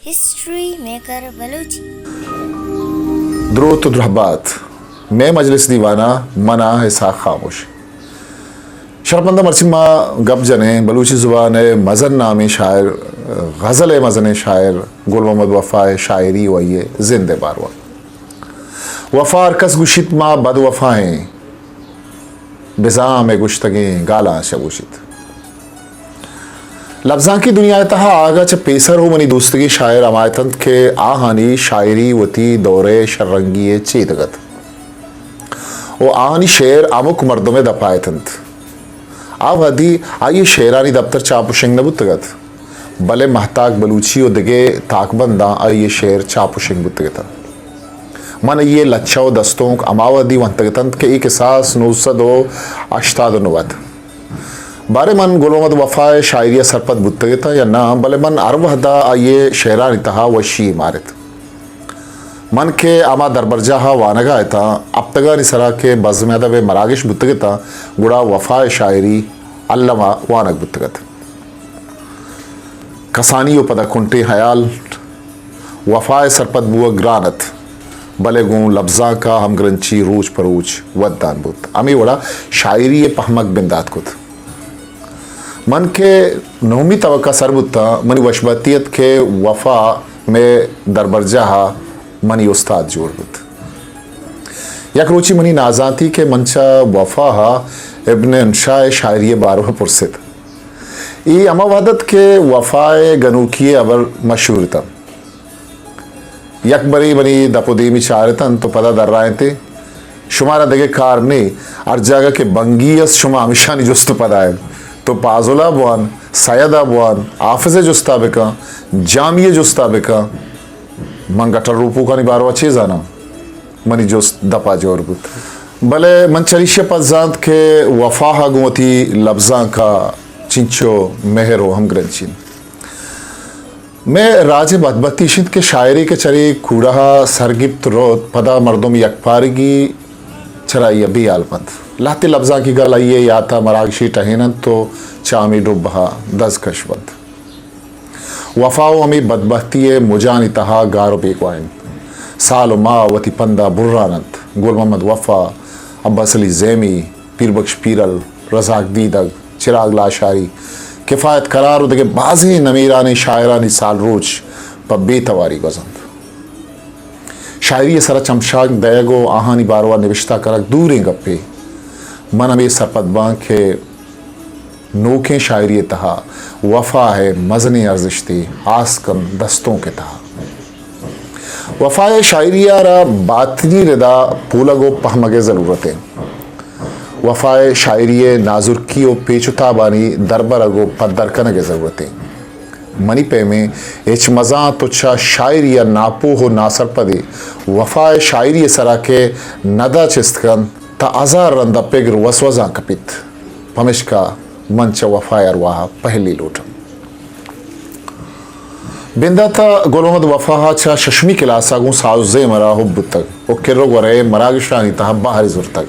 ہسٹری میکر بلوچی۔ دروت و درہبات۔ مئے مجلس دیوانا منا اسحاق خاموش۔ شرپمنداں، مرچی ما گپ جنیں بلوچی زبان ء مزن نامیں شاعر، غزل ء مزنیں شاعر گل محمد وفا ء شاعری و آئی ء زند ء باروا۔ وفا ہر کس گوشیت ما بد وفا ایں، بزاں ہمے گوشتگیں گالاں چہ گوشیت۔ لبزانکی دنیا ء تہا آگا چہ پیسر ہو منی دوستگیں شاعر ہما اتنت کہ آہانی شاعری وتی دور ء شررنگی ء چیدگ ات و آہانی شعر ہمک مردم ء دپا اتنت۔ آ وہدی آئی ء شعرانی دپتر چاپ و شنگ نہ بوتگ ات، بلے مہتاک بلوچی و دگہ تاکبنداں آئی ء شعر چاپ و شنگ بوتگ اتنت۔ من آئی ء لچہ و دستونک ہما وہدی ونتگ اتنت کہ اے کساس نو سد و ہشتاد و نو ات۔ باریں من گل محمد وفا ء شاعری ء سرپد بوتگ اتاں یا نہ، بلے من ہر وہدا آئی ء شعرانی تہا وشی مارت۔ من کہ ہما دربرجاہ ء وانگا اتاں، ہپتگانی سرا کہ بزم ادب ء مراگش بوتگ اتاں، گڑا وفا ء شاعری الما وانگ بوتگ ات۔ کسانی و پدا کنٹیں ہیال، وفا ء سرپد بوگ گران ات، بلے گوں لبزانک ء ہمگرنچی روچ پہ روچ ودان بوت۔ ہمے وڑا شاعری ء پہمگ بندات کت۔ من کہ نہمی طبقہ سر بوتاں، منی وشبہتی ات کہ وفا مئے دربرجاہ ء منی استاد جوڑ بوت۔ یک روچی منی نازانتی کہ من چہ وفا ء ابن انشا ء شاعری ء باروا پرست۔ اے ہما وہد ات کہ وفا ء گنوکی ء ہبر مشہور اتاں۔ یک برے منی دپ و دیمی چارتنت و پدا درائینتے، شمارا دگہ کار نے، ہر جاگہ کہ بنگی است شما ہمیشانی جست و پدا انت۔ تو پازل ء بوان، سید ء بوان، حافظ ء جستا بکن، جامی ء جستا بکن۔ من گٹر روپوکانی باروا چے زاناں؟ منی جست دپا جوڑ بوت۔ بلے من چریشی ء پد زانت کہ وفا ء گوں وتی لبزانک ء چنچو مہر و ہمگرنچی انت۔ مئے راج ء بدبہتی اش انت کہ شاعرے کہ چرے کوڑہ ء سر گپت روت، پدا مردم یکپارگی چرآئی ء بے ہیال بنت۔ لہتے لبزانکی گل آئی ء یات ء مراگشے ٹہین انت و چہ ہمے ڈبہ ء دزکش بنت۔ وفا و ہمے بدبہتی ء مجانی تہا گار و بیگواہ انت۔ سال و ماہ وتی پندا بران انت۔ گل محمد وفا، عباس علی زیمی، پیر بخش پیرل، رزاق دیدگ، چراگ لاشاری، کفایت کرار و دگہ بازیں نمیرانیں شاعرانی سالروچ پہ بے تواری گوزنت۔ شاعری ء سرا چمشانک دئیگ و آہانی باروا نبشتہ کنگ دوریں گپے۔ من ہمے سرپد باں کہ نوکیں شاعری ء تہا وفا ء مزنیں ارزشتے آسکن دستونک ء تہا۔ وفا ء شاعری ء را باطنی ردا پولگ و پہمگ ء ضلورت انت۔ وفا ء شاعری ء نازرکی و پیچ و تابانی دربرگ و پدر کنگ ء ضرورت انت۔ منی پیمیں ہچ مزاں تو چہ شاعری ء ناپوہ و ناسرپدے وفا ء شاعری ء سرا کہ ندا چست کنت، تاں ہزار رندا پگر وسوزاں کپیت۔ پمشکا من چہ وفا ء ارواہ ء پہلی لوٹاں۔ بندات ء گل محمد وفا ء چہ ششمی کلاس ء گوں ساز و زیم ء را حب بوتگ و کر و گور ء مراگشانی تہ ء بہرے زرتگ۔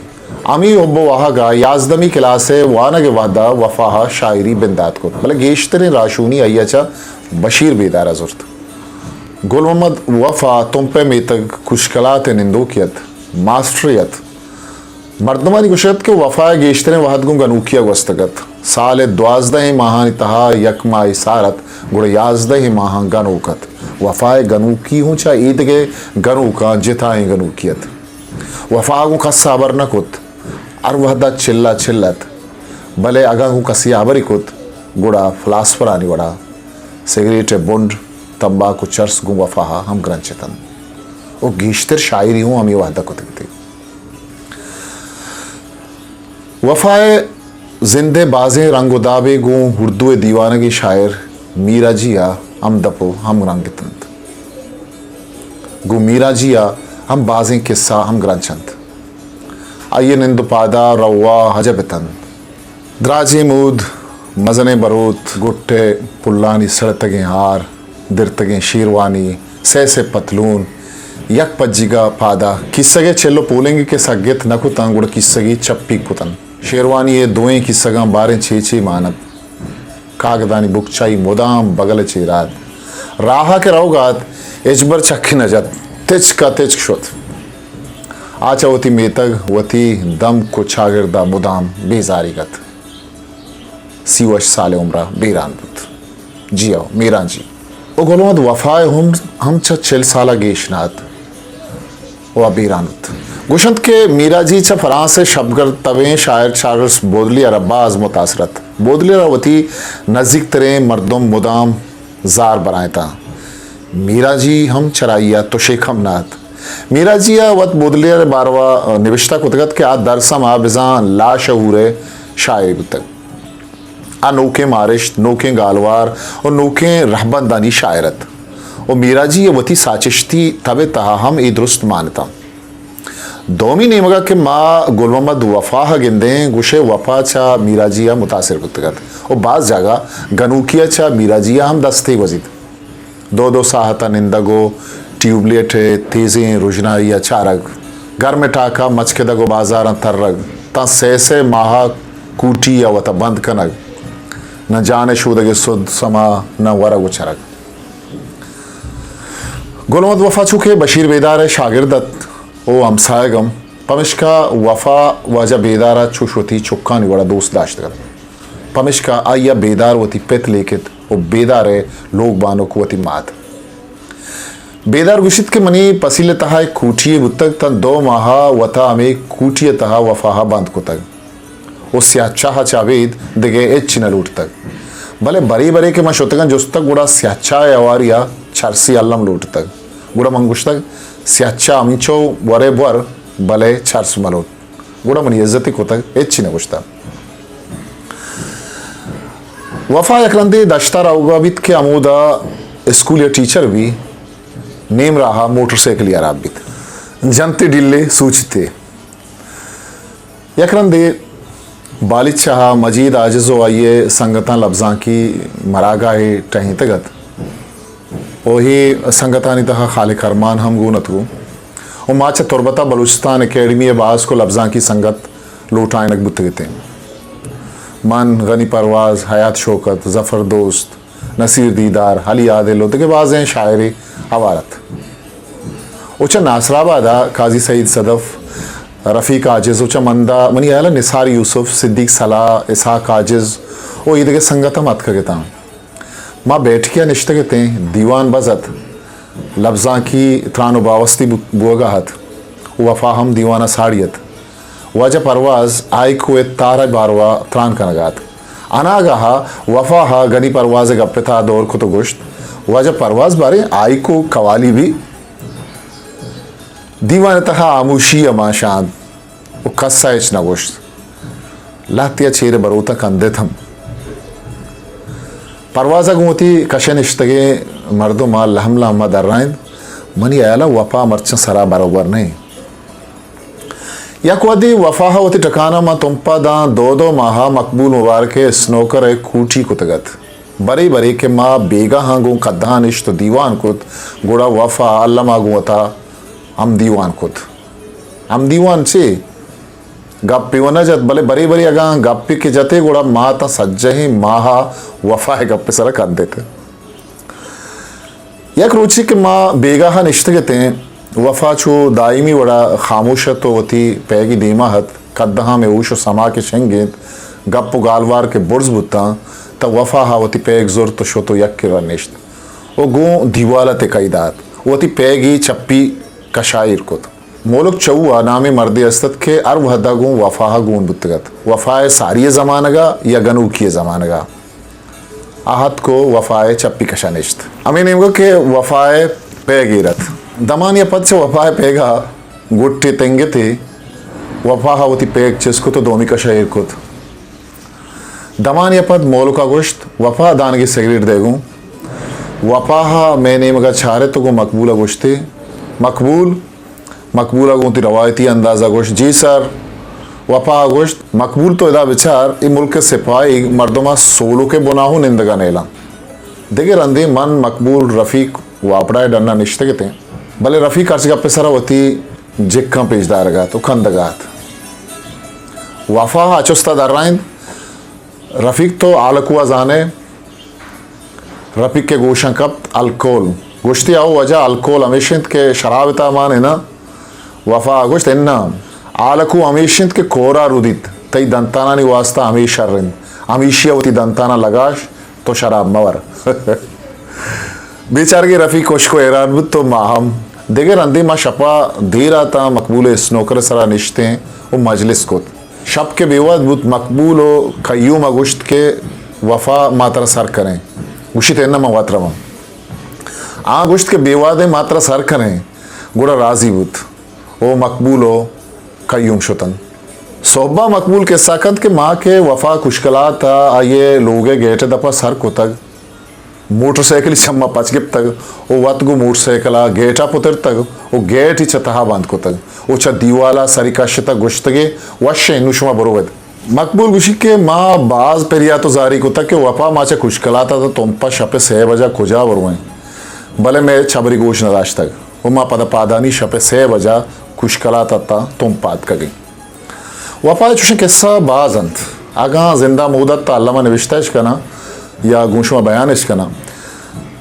ہمے حب و واہگ ء یازدہمی کلاس ء وانگ ء وہد ء وفا ء شاعری بندات کت، بلے گیشتریں راہشونی آئی ء چہ بشیر بیدار ء زرت۔ گل محمد وفا تمپ ء میتگ کشکلات ء نندوکے ات، ماسٹرے ات۔ مردمانی گوشگ ات کہ وفا ء گیشتریں وہد گوں گنوکی ء گوستگ ات۔ سال ء دوازدہیں ماہانی تہا یک ماہے سار ات، گڑا یازدہیں ماہاں گنوک ات۔ وفا ء گنوکی ہوں چہ ایدگہ گنوکاں جتائیں گنوکی ات۔ وفا ء گوں کس ء ہبر نہ کت۔ ہر وہد ء چل ء چل ات۔ بلے اگاں گوں کسے ء ہبرے کت، گڑا فلاسفرانی وڑا سگریٹ ء بنڈ، تمباک و چرس گوں وفا ء ہمگرنچ اتنت۔ و گیشتر شاعری ہوں ہمے وہد ء کتگ ات۔ وفا ء زند ء بازیں رنگ و دابے گوں اردو ء دیوانگیں شاعر میراجی ء ہمدپ و ہمرنگ اتنت۔ گوں میراجی ء ہم بازیں کسہ ہمگرنچ انت۔ آئی ء نند و پادا روا عجب اتنت۔ دراجیں مود، مزنیں بروت، گٹ ء پلانی سڑتگیں ہار، درتگیں شیروانی، سہ سہ پتلون، یک پجیگا پادا، کیسگ ء چل و پولنگ کہ سگت نہ کتاں، گڑا کیسگی چپیگ کتنت۔ شیروانی ء دوئیں کیسگاں باریں چے چے مان ات۔ کاگدانی بکچائی مدام بگل ء چیرا ات۔ راہ ءَ کہ روگ ءَ ات، ہچبر چکے نہ جت، تچک ءَ تچک شت۔ آ چہ وتی میتگ، وتی دمک ءُ چاگرد ءَ مدام بیزاریگ ات۔ سی ءُ ہشت سال ءِ عمر ءَ بیران بوت۔ جی ہو، میران جی۔ ءُ گل محمد وفا ءِ عمر ہم چہ چل سال ءَ گیش نہ ات۔ ءُ آ بیران ات۔ گوشنت کہ میران جی چہ فرانس ءِ شپگرد تبیں شاعر چارلس بودلیئر ءَ باز متاثر ات۔ بودلیئر ءَ وتی نزیک تریں مردم مدام زار برائینتاں۔ میران جی ہم چرائی ءَ تشے کم نہ ات۔ میران جی ءَ وت بودلیئر ءِ باروا نبشتہ کتگ ات کہ آ درسم ءَ بزاں لاشعور ءِ شاعرے بوتگ۔ آ نوکیں مارشت، نوکیں گالوار ءُ نوکیں رہبندانی شاعر ات ءُ میران جی ءِ وتی ساچشتی تب ءِ تہا ہم اے درست مان اتاں۔ دومی نیمگ ءَ کہ ما گل محمد وفا ءَ گندیں، گوشئے وفا چہ میران جی ءَ متاثر بوتگ ات ءُ باز جاگہ گنوکی ءَ چہ میران جی ءَ ہم دستے گوزیت۔ دو دو ساہت ءَ نندگ ءُ ٹیوب لیٹ ءِ تیزیں رژنائی ءَ چارگ، گرم ءِ ٹاک ءَ مچکدگ ءُ بازاراں ترگ، تاں سئے سئے ماہ ءَ کوٹی ءَ وت ءَ بند کنگ، نہ جان ءِ شودگ ءِ سد سما، نہ ورگ ءُ چرگ۔ گل محمد وفا چونکہ بشیر بیدار ءِ شاگرد ات ءُ ہمساہگ ہم، پمشکا وفا واجہ بیدار ءَ چوش وتی چکانی وڑ ءَ دوست داشتگ ات۔ پمشکا آئی ءَ بیدار وتی پت لیکت ءُ بیدار ءِ لوگ بانک وتی مات۔ بیدار گوشیت کہ منی پسیل ءِ تہا یک کوٹی یے بوتگ، تاں دو ماہ ءَ وت ءَ ہمے کوٹی ءِ تہا وفا ءَ بند کتگ ءُ سیاہ چاہ ءَ چہ ابید دگہ ہچ نہ لوٹتگ۔ بلے برے برے کہ من شتگاں جستگ، گڑا سیاہ چاہ ءِ ہواری ءَ چرسی الم لوٹتگ۔ گڑا من گوشتگ، سیاہ چاہ ہمینچو ورے بور، بلے چرس مہ لوٹ۔ گڑا منی عزتے کتگ، ہچی نہ گوشتگ۔ وفا یک رندے دشت ءَ روگ ءَ بیت کہ ہمودا اسکول ءِ ٹیچر بی، نیم راہ ءَ موٹر سائیکلے ہراب بیت۔ جنتے ڈیلے سوچتے۔ یک رندے بالیچہ ءَ مجید عاجز ءُ آئی ءِ سنگتاں لبزانکی مراگاہے ٹہینتگ ات۔ ءُ اے سنگتانی تہا خالق ارمان ہم گون اتگ ءُ ما چہ تربت ءَ بلوچستان اکیڈمی ءِ باسک ءُ لبزانکی سنگت لوٹائینگ بوتگ اتیں۔ من، غنی پرواز، حیات شوکت، ظفر دوست، نصیر دیدار، علی عادل ءُ دگہ بازیں شاعرے ہوار ات۔ ءُ چہ ناصر آباد ءَ قاضی سعید صدف، رفیق عاجز ءُ چہ مندا منی ہیال ءَ نثار یوسف، صدیق صلاح، اسحاق عاجز ءُ اے دگہ سنگت ہم اتکگ اتاں۔ ما بیٹھکے ءَ نشتگ اتیں، دیوان بز ات، لبزانکی تران ءُ باوستی بو-، بوگ ءَ ات۔ وفا ہم دیوان ءَ ساڑی ات۔ واجہ پرواز ہائیکو ءِ تار ءِ باروا تران کنگ ءَ ات۔ اناگاہ ءَ وفا ءَ غنی پرواز ءِ گپ ءِ تہا دور کت ءُ گوشت، واجہ پرواز، باریں ہائیکو قوالی بی؟ دیوان ءِ تہا ہاموشی ءَ مانشاں ات۔ ءُ کس ءَ ہچ نہ گوشت۔ لہتے ءَ چیر ءَ بروت ءَ کندت ہم۔ پرواز ءَ گوں وتی کش ءَ نشتگیں مردم ءَ لہم لہم ءَ درائینت، منی ہیال ءَ وپا مرچاں سرا بروبر نہ انت۔ یک وھدے وفا ءَ وتی ٹکان ءَ ماں تمپ ءَ داں دو دو ماہ ءَ مقبول مبارک ءِ اسنوکر ءِ کوٹی کتگ ات۔ برے برے کہ ما بیگاہاں گوں کدہاں نشت ءُ دیوان کت، گڑا وفا ءَ الم ءَ گوں وتا ہم دیوان کت۔ ہم دیوان چے؟ گپے و نہ جت، بلے برے برے اگاں گپے کہ جتے، گڑا ما تاں سجہیں ماہ ءَ وفا ءِ گپ ءِ سرا کندت۔ یک روچے کہ ما بیگاہ ءَ نشتگ اتیں، وفا چو دائمی وڑا خاموش ات و وتی پیگی دیما ات۔ کدہاں مئے ہوش و سما کہ شنگ انت، گپ و گالوار کہ برز بوتاں، تہ وفا ءَ وتی پیگ زرت و شت و یک کرا نشت و گوں دیوال ءَ تکئی دات و وتی پیگی چپی کشا ایر کت۔ مولک چہو ءَ نامیں مردے است ات کہ ہر وھد ءَ گوں وفا ءَ گون بوتگ ات۔ وفا ءِ ساری ءِ زمانگ ءَ یا گنوکی ءِ زمانگ ءَ۔ آ اتک و وفا ءِ چپی کشا نشت۔ ہمے نیمگ ءَ کہ وفا ءِ پیگ ایر ات۔ دمانے ءَ پد چہ وفا ءِ پیگ ءَ گٹے تنگتے، وفا ءَ وتی پیگ چست کت و دومی کشا ایر کت۔ دمانے ءَ پد مولک ءَ گوشت، وفا، دانگے سگریٹ دئے گوں۔ وفا ءَ مئے نیمگ ءَ چارت و گوں مقبول ءَ گوشتے، مقبول! مقبول ءَ گوں وتی روایتی انداز ءَ گوشت، جی سر۔ وفا ءَ گوشت، مقبول، تو ادا بچار، اے ملک ءِ سپاہیگ مردم ءَ سولک ءِ بنا ہوں نندگ ءَ نیلاں۔ دگہ رندے من، مقبول، رفیق واپڈا ءِ ڈن ءَ نشتگ اتیں، بلے رفیق ہرچ گپ ءِ سرا وتی جکاں پیش دارگ ءَ ات و کندگ ءَ ات۔ وفا ءَ چست ءَ درائینت، رفیق، تو آلکو ءَ زانئے؟ رفیق ء گوشاں کپت الکول۔ گوشتی، او واجہ، الکول ہمیش انت کہ شراب ء تہا مان اناں؟ وفا ء گوشت، اناں، آلکو ہمیش انت کہ کور ء رودیت، تئی دنتانانی واستا ہمے شر انت، ہمیشی ء وتی دنتاناں لگاش، تو شراب مہ ور۔ بیچارگیں رفیق ہشک و حیران بوت و ما ہم۔ دگہ رندے ما شپ ء دیر ء تاں مقبول ء اسنوکر ء سرا نشتیں و مجلس کت۔ شپ کہ بے وہد بوت، مقبول و قیوم ء گوشت کہ وفا، ما ترا سر کنیں۔ گوشیت، اناں، من وت رواں۔ آ گوشت کہ بے وہدیں، ما ترا سر کنیں۔ گڑا راضی بوت و مقبول و قیوم شتنت۔ سہب ء مقبول کسہ کنت کہ ما کہ وفا کشکلات ء آئی ء لوگ ء گیٹ ء دپ ء سر کتگ، موٹر سائیکلی چم ء پچ گپتگ و وت گوں موٹر سائیکل ء گیٹ ء پترتگ و گیٹ ئی چہ تہا بند کتگ و چہ دیوال ء سری کشتگ، گوشتگے، وش انت، نوں شما برو ات۔ مقبول گوشی کہ ما باز پریات و زاری کتگ کہ وفا ما چہ کشکلات ء تمپ ء شپ ء سئے بجا کجا برویں، بلے مئے چبری گوش نہ داشتگ و ما پدا پادانی شپ ء سئے بجا کشکلات ء تاں تمپ ء آتکگیں۔ وفا ء چوشیں کسہ باز انت۔ اگاں زندہ مودت تاں الم ء نبشتہ اش کناں یا گوں شما بیان اش کناں۔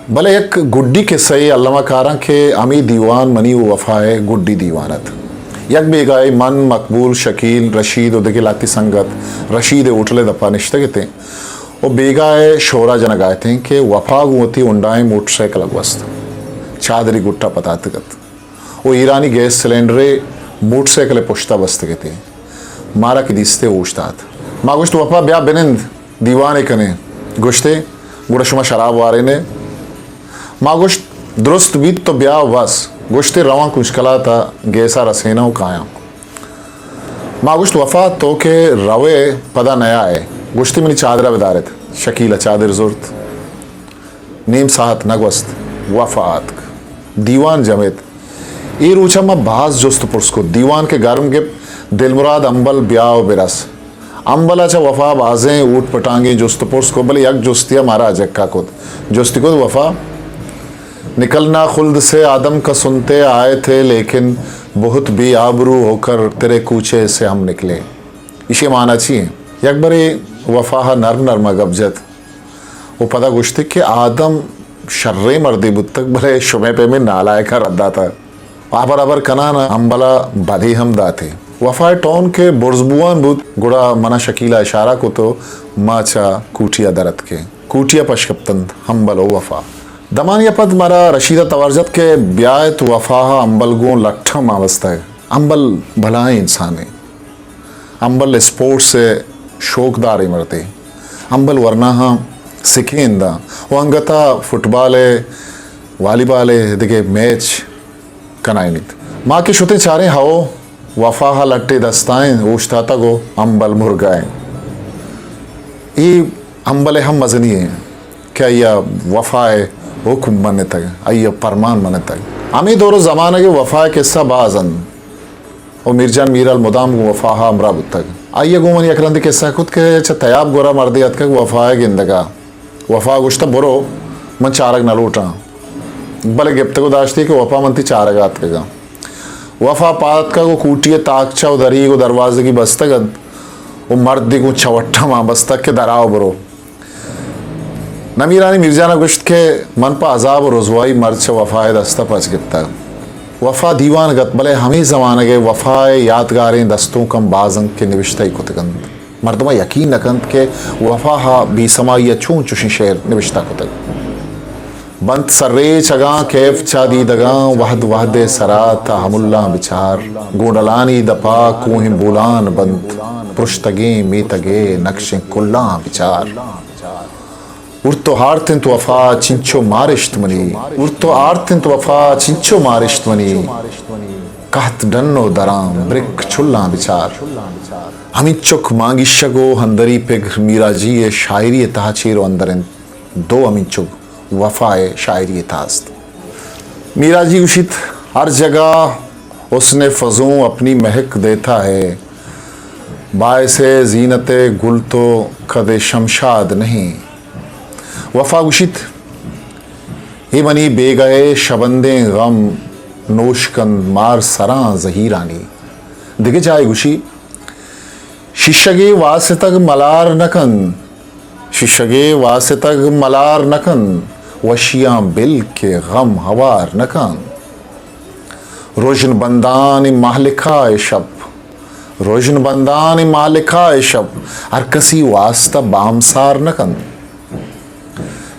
بلے یک گڈی کسہ یے الم ء کاراں کہ ہمے دیوان منی و وفا ء گڈی دیوان ات۔ یک بیگاہے من، مقبول، شکیل، رشید و دگہ لہتے سنگت رشید ء ہوٹل ء دپ ء نشتگ اتیں و بیگاہ ء شورا جنگا اتیں کہ وفا گوں وتی ہنڈائیں موٹر سائیکل ء گوست۔ چادری گٹ ء پتاتگ ات۔ و ایرانی گیس سلنڈرے موٹر سائیکل ء پشت ء بستگ اتیں۔ مارا کہ دیستے اوشت آت۔ ما گوشت، وپا بیا بنند، دیوانے کنیں۔ گوشتے، گڑا شما شراب وارین ئے؟ ما گوشت، درست بیت تو بیا و بس۔ گوشتے، رواں کنشکلات ء گیس ء رسیناں و کایاں۔ ما گوشت، وفا تو کہ روئے پدا نیائے۔ گوشتے، منی چادر ء بدارت۔ شکیل ء چادر زرت۔ نیم ساعت نہ گوست، وفا آتک۔ دیوان جمیت۔ اے روچ ء ما باز جست و پرس کت۔ دیوان کہ گرم گپت، دلمراد ہمبل بیا و برس۔ ہمبل ء چہ وفا بازیں اوٹ پٹانگیں جست و پرس کت، بلے یک جستی ء مارا اجکا کت۔ جستی کت، وفا، نکلنا خلد سے آدم کا سنتے آئے تھے، لیکن بہت بے آبرو ہو کر تیرے کوچے سے ہم نکلے۔ ایشی مانا چی انت؟ یک برے وفا ء نرم نرم ء گپ جت۔ و پدا گوشتے کہ آدم شریں مردے بوتگ، بلے شمئے پیمیں نالائکاں رد داتگ۔ ہبر ہبر کنان ء ہمبل ء بدے ہم داتے۔ وفا ء ٹون کہ برز بوان بوت، گڑا منا شکیل ء اشارہ کت و ما چہ کوٹی ء در اتکیں۔ کوٹی ء پش کپتنت ہمبل و وفا۔ دمانی ء پد مارا رشید ء توار جت کہ بیا ات، وفا ء ہمبل گوں لٹ ہم آ بستگ۔ ہمبل بلائیں انسانے۔ ہمبل اسپورٹس ء شوکداریں مردے۔ ہمبل ورناہاں سکین داں و انگت ء فٹبال ء والی بال ء دگہ میچ کنائینیت۔ ما کہ شتیں چاریں، ہئو، وفا ء لٹے دستائیں اوشتاتگ و ہمبل مرگائیں۔ اے ہمبل ء ہم مزنی انت کہ آئی ء وفا ء حکم منتگ، آئی ء پرمان منتگ۔ ہمے دور و زمانگ ء وفا ء کسہ باز انت۔ و میر جان میرال مدام گوں وفا ء ہمراہ بوتگ۔ آئی ء گوں من یک رندے کسہ کت کہ چہ تیاب گورا مردے اتکگ وفا ء گندگ ء۔ وفا ء گوشتہ، برو، من چارگ نہ لوٹاں۔ بلے گپتگ و داشتی کہ وفا، من تئی چارگ ء اتکگاں۔ وفا پاد اتکگ و کوٹی ء تاکچہ و دریگ و دروازگی بستگ انت و مردے گوں چوٹاں مان بستگ کہ درا و برو۔ نمیرانی میرجان ء گوشت کہ من پہ عذاب و رزوائی مرد چہ وفا ء دست ء پچ گپتگ۔ وفا دیوان گت، بلے ہمے زمانگ ء وفا ء یاتگاریں دستونک ہم باز انت کہ نبشتہ ئی کتگ انت۔ مردم ء یقین نہ کنت کہ وفا ء بے سمائی ء چون چوشیں شعر نبشتہ کتگ۔ بنت سرریچ اگاں کیف چا دیدگاں، وہد وہد ء سرا تاہملاں بچار۔ گونڈلانی دپا کوہیں بولان بنت، پرشتگیں میتگ ء نقشیں کلاں بچار۔ ارت و آرت انت وفا چنچو مارشت منی، ارت و آرت انت وفا چنچو مارشت منی، کہت ڈن و دراں برک چلاں بچار۔ ہمینچک مانگیشگ و ہندری پگر میراجی ء شاعری ء تہا چیر و اندر انت۔ دو ہمینچک وفا ء شاعری ء تہا است۔ میراجی گوشیت، ہر جگہ حسن فزوں اپنی مہک دیتا ہے، باعث زینت گل تو کد شمشاد نہیں۔ وفا گوشیت، اے منی بیگہ ء شبندیں غم، نوش کند مار سراں زہیرانی۔ دگہ جاہے گوشی، شیشگے واسطگ ملار نہ کن، شیشگے واسطگ ملار نہ کن، وشیاں بل کہ غم ہوار نہ کنت۔ رژن بندان مہلکا ءِ شپ، رژن بندان مہلکا ءِ شپ، ہر کسی واسطہ بامسار نہ کنت۔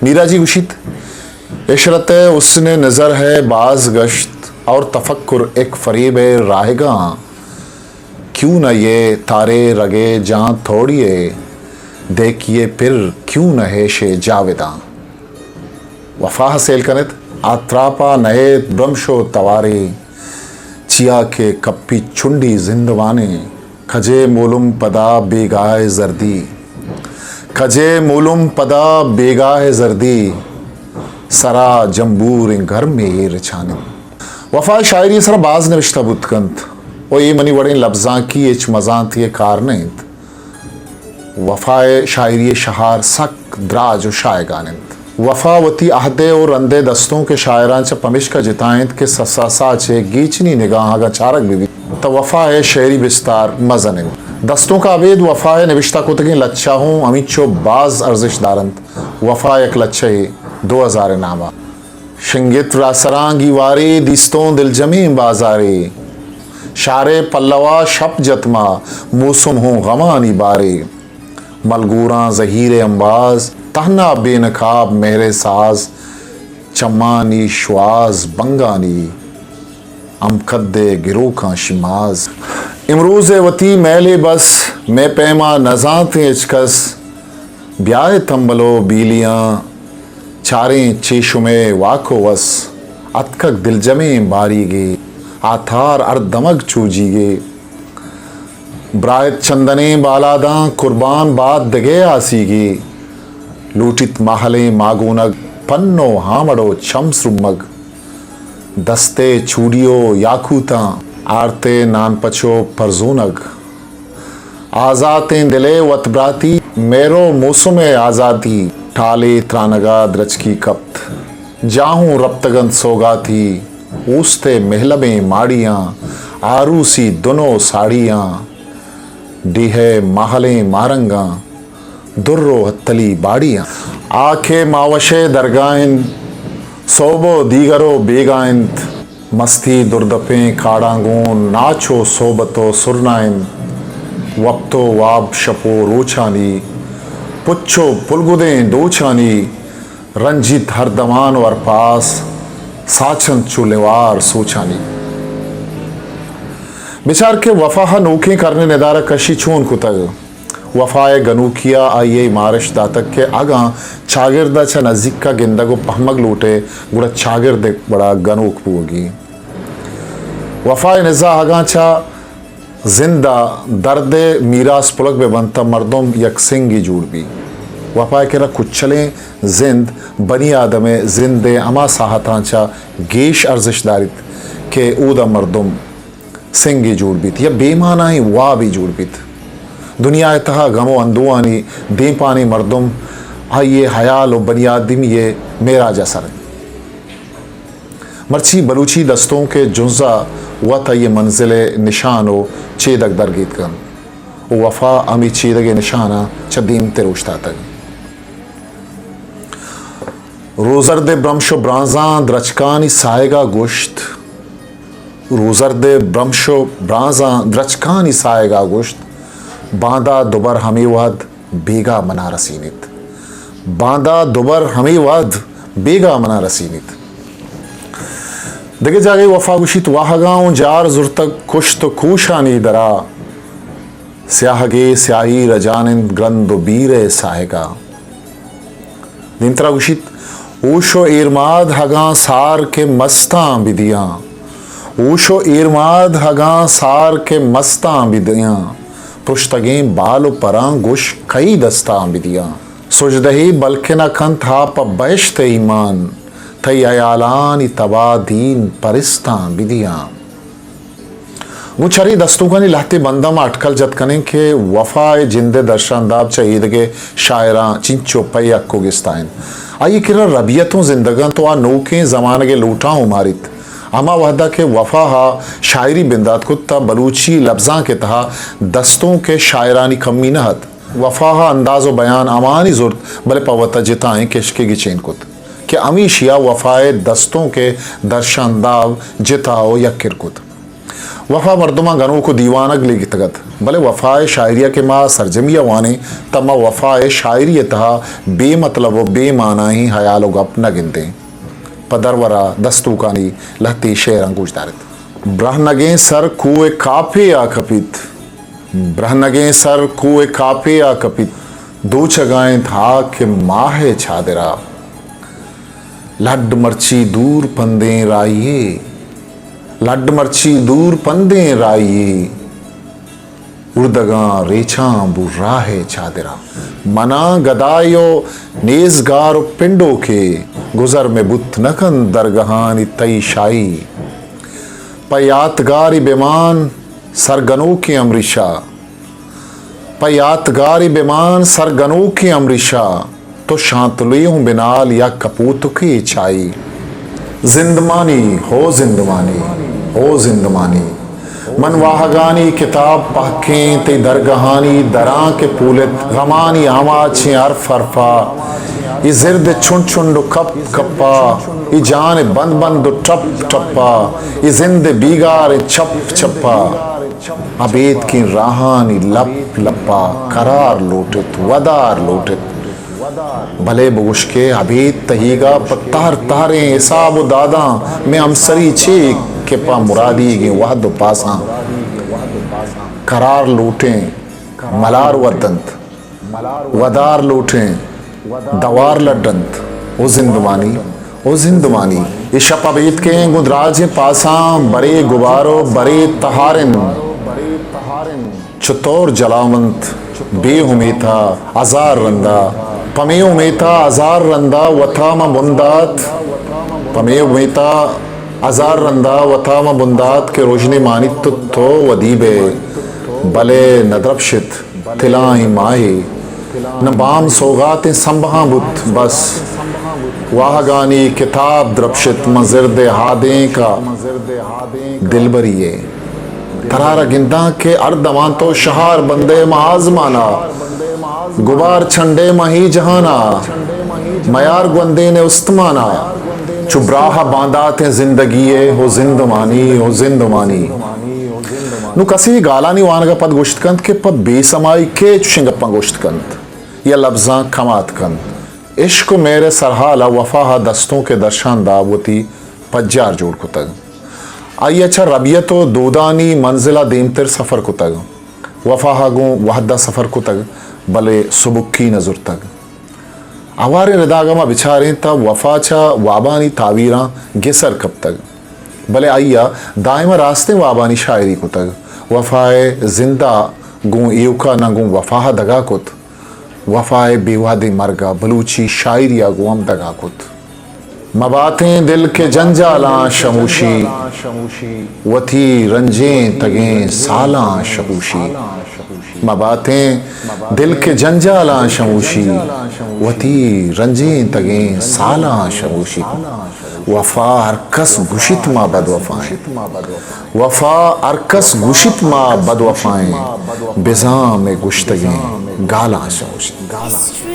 میرا جی گوشیت، عشرت حسن نظر ہے باز گشت اور تفکر ایک فریب ہے راہگاں۔ کیوں نہ یہ تارے رگے جاں تھوڑی ہے، دیکھیے پھر کیوں نہ ہے شے جاوداں۔ وفا ءَ سیل کن ات، آ تراپ ءَ نہ ایت برمش ءُ توارے، چیا کہ کپی چنڈی زندمانے۔ کجے مولم پدا بیگاہ ءِ زردی، کجے مولم پدا بیگاہ ءِ زردی، سرا جمبوریں گرمے ایر چان انت۔ وفا ءِ شاعری ءِ سرا باز نبشتہ بوت کنت ءُ اے منی وڑیں لبزانکی ہچ مزانتی ءِ کار نہ انت۔ وفا ءِ شاعری ءِ شہار سک دراج ءُ شاہگان انت۔ وفا وتی عہد ءِ ءُ رند ءِ دستونک ءِ شاعراں چہ پمیشکا جتا انت کہ سسا ساچ ءِ گیچنی نگاہاں اگاں چارگ بہ بیت، تہ وفا ءِ شعری بستار مزن انت۔ دستونک ءَ ابید وفا ءِ نبشتہ کتگیں لچہ ہوں ہمینچو باز ارزشت دار انت۔ وفا یک لچہ یے، دو ہزار ءِ نام ءَ۔ شنگت راسراں گیوارے، دیستوں دلجمیں بازارے۔ شارے پلوا شپ جت ما، موسم ہوں غمانی بارے۔ ملگوراں زہیر امباز، تہنا بے نقاب مہر ساز۔ چمانی شواز بنگانی، ہم قد گروکاں شماز۔ امروز وتی میلے بس، مئے پیما نزانتیں ہچ کس۔ بیائے تمبل ءُ بیلیاں، چاریں چے شمئے واک ءُ وس۔ اتکگ دلجمیں باریگے، آتھار ہر دمگ چوجیگے۔ برایت چندنیں بالاداں، قربان بات دگہ آسیگے۔ لوٹیت ماہلیں ماگونگ، پن ءُ ہامڑ ءُ چم سرمگ۔ دستے چوڑی ءُ یاقوتاں، آرتے نان پچ ءُ پرزونگ۔ آزاتیں دلے وت براتی، مہر ءُ موسم ءِ آزاتی۔ ٹالے ترانگا درچکی کپت، جاہوں رپتگ انت سوگاتی۔ اوست ءِ مہلبیں ماڑیاں، آروسی دن ءُ ساڑیاں۔ ڈیہہ ءِ ماہلیں مارنگاں، در ءُ ہتلی باڑیاں۔ آ کہ ماوش ءِ درگاہ انت، سہب ءُ دیگر ءُ بیگاہ انت۔ مستی دردپیں کاڑاں گوں ناچ ءُ صحبت ءُ سرنا انت۔ وپت ءُ واب شپ ءُ روچانی، پچ ءُ پلگدیں ڈوچانی۔ رنجیت ہر دمان ءُ ہر پاس، ساچنت چو لیوار سوچانی۔ بچار کہ وفا ءَ نوکیں کرن ءِ ندارہ کشی چون کتگ۔ وفا ءِ گنوکی ءَ آئی ءَ مارشت داتگ کہ اگاں چاگرد ءَ چہ نزیک ءَ گندگ ءُ پہمگ لوٹ ئے، گڑا چاگرد ءِ وڑا گنوک بوگی۔ وفا ءِ نزا اگاں چہ زند ءَ درد ءِ میراث پلگ بہ بنت تہ مردم یک سنگے جوڑ بیت۔ وفا ءِ کرا کچلیں زند بنی آدم ءِ زند ءِ ہما ساہتاں چہ گیش ارزشت داریت کہ اودا مردم سنگے جوڑ بیت یا بے مانائیں وابے جوڑ بیت۔ دنیا ءِ تہا غم ءُ اندوہانی دیمپانی مردم آئی ءِ ہیال ءُ بنی آدمی ءِ معراج ءَ سر انت۔ مرچی بلوچی دستونک ءِ جنز ءَ وت آئی ءِ منزل ءِ نشان ءُ چیدگ درگیتک انت ءُ وفا ہمے چیدگ ءِ نشاناں چہ دیمتر اوشتاتگ۔ روزرد ءِ برمش ءُ برانزاں درچکانی ساہگ ءَ گوشت، روزرد ءِ برمش ءُ برانزاں درچکانی ساہگ ءَ گوشت، باندا دوبر ہمے وہد بیگاہ منا رسینیت۔ باندا دوبر ہمے وہد بیگاہ منا رسینیت۔ دگہ جاگہے وفا گوشیت، واہگاں اوں جار زرتگ کشت ءُ کوشانی درا، سیاہگے سیاہی رجان انت گرند ءُ بیر ءِ ساہگا۔ دیمترا گوشیت، ہوش ءُ ایرماد ہگاں سار کہ مستاں بدیاں۔ ہوش ءُ ایرماد ہگاں سار کہ مستاں بدیاں۔ پرشتگیں بال ءُ پراں گوش کئی دستاں بدیاں۔ سجدہے بلکہ نہ کنت ہا پہ بہشت ءِ ایمان۔ تئی ہیالانی تبا دین پرستاں بدیاں۔ گوں چرے دستونکانی لہتے بند ءَ ما اٹکل جت کنیں کہ وفا ءِ جند ءِ درشانداب چہ ایدگہ شاعراں چنچو پہ حق ءُ گستا انت۔ آئی ءِ کرا ربیت اوں زندگ انت ءُ آ نوکیں زمانگ ءِ لوٹاں اوں ماریت۔ ہما وہدا کہ وفا ءَ شاعری بندات کت تہ بلوچی لبزانک ءِ تہا دستونک ءِ شاعرانی کمی نہ ات۔ وفا ءَ انداز ءُ بیان ہمانی زرت، بلے پہ وت ءَ جتائیں کشکے گچین کت۔ کہ ہمیشی ءَ وفا ءِ دستونک ءِ درشانداب جتا ءُ یکر کت۔ وفا مردماں گنوک ءُ دیوانگ لیکتگ ات، بلے وفا ءِ شاعری ءَ کہ ما سرجمی ءَ وانیں، تہ ما وفا ءِ شاعری ءِ تہا بے مطلب ءُ بے معنائیں ہیال ءُ گپ نہ گندیں۔ پہ درور ءَ دستونکانی لہتے شعراں گوش دار ات۔ برہنگیں سر کوہ کاپے ءَ کپیت، برہنگیں سر کوہ کاپے ءَ کپیت، دوچگ ءَ انت ہاک ماہ ءِ چادر ءَ۔ لڈ مرچی دور پندیں راہی یے، لڈ مرچی دور پندیں راہی یے، اردگاں ریچاں بو راہ ءِ چادراں۔ مناں گدائے ءُ نیزگار ءُ پنڈوکے، گزر مئے بوت نہ کنت درگہانی تئی شاہی۔ پہ یاتگاری بمان سرگنوکیں امریشہ، پہ یاتگاری بمان سرگنوکیں امریشہ، تو شانتلے ہوں بنال یا کپوتکے چائی۔ زندمانی، ہو زندمانی، ہو زندمانی، من واہگانی کتاب پہکیں تئی درگہانی دراں کہ پولت غمانی آماچیں حرف حرفا، اے زرد چنڈ چنڈ ءُ کپ کپا، اے جان بند بند ءُ ٹپ ٹپا، اے زند بیگار چپ چپا۔ ابیتکیں راہانی لپ لپا قرار لوٹت، ودار لوٹت۔ بلے بگوش کہ ابید تہیگا پہ تہر تہریں حساب ءُ داداں مئے ہمسری چے کہ پہ مرادیگیں وہد ءُ پاساں قرار لوٹیں، ملار ودنت۔ ودار لوٹیں، دوار لڈنت۔ او زندمانی، او زندمانی، اے شپ ابیتکیں گوں دراجیں پاساں برے گبار ءُ برے تہار انت۔ چتور جلاونت بے امیتا ہزار رندا، پمے امیتا ہزار رندا وتا ما بندات، پمے امیتا ہزار رندا وتا ما بندات کہ رژنے مانیت تو، تو ودی بئے، بلے ندرپشت۔ تلائیں ماہے نہ بام سوغاتیں سمبہاں بوت، بس واہگانی کتاب درپشت من زرد ءِ ہادینک ءَ دلبری ءَ۔ ترا را گنداں کہ ہر دمان تو شہار بندے من آزمان ءَ، گبار چنڈے من اے جہان ءَ، میار گوندین استمان ءَ، چو براہ ءَ بانداتیں زندگی ءَ، ہو زندمانی، ہو زندمانی۔ نوں کسے گالانی وانگ ءَ پد گوشت کنت کہ پہ بے سمائی کئے چشیں گپاں گوشت کنت یا لبزاں کمات کنت۔ عشق ءُ مہر ءِ سرحال ءَ وفا ءَ دستونک ءِ درشانداب وتی پجار جوڑ کتگ۔ آئی ءَ چہ ربیت ءُ دودانی منزل ءَ دیمتر سفر کتگ۔ وفا ءَ گوں وہد ءَ سفر کتگ، بلے سبکی نہ زرتگ۔ ہواریں رداگ ءَ ما بچاریں تہ وفا چہ وابانی تاویراں گسر کپتگ، بلے آئی ءَ دائم ءَ راستیں وابانی شاعری کتگ۔ وفا ءِ زند ءَ گوں ایوک ءَ نہ گوں وفا ءَ دگا کت، وفا ءِ بے وہدیں مرگ ءَ بلوچی شاعری ءَ گوں ہم دگا کت۔ مباتیں دل کہ جنجالاں شموشی، وتی رنجیں تگیں سالاں شموشی۔ مباتیں دل کہ جنجالاں شموشی، وتی رنجیں تگیں سالاں شموشی۔ وفا ہر کس گوشیت ما بد وفائیں، وفا ہر کس گوشیت ما بد وفائیں، بزاں مئے گوشتگیں گالاں شموشی۔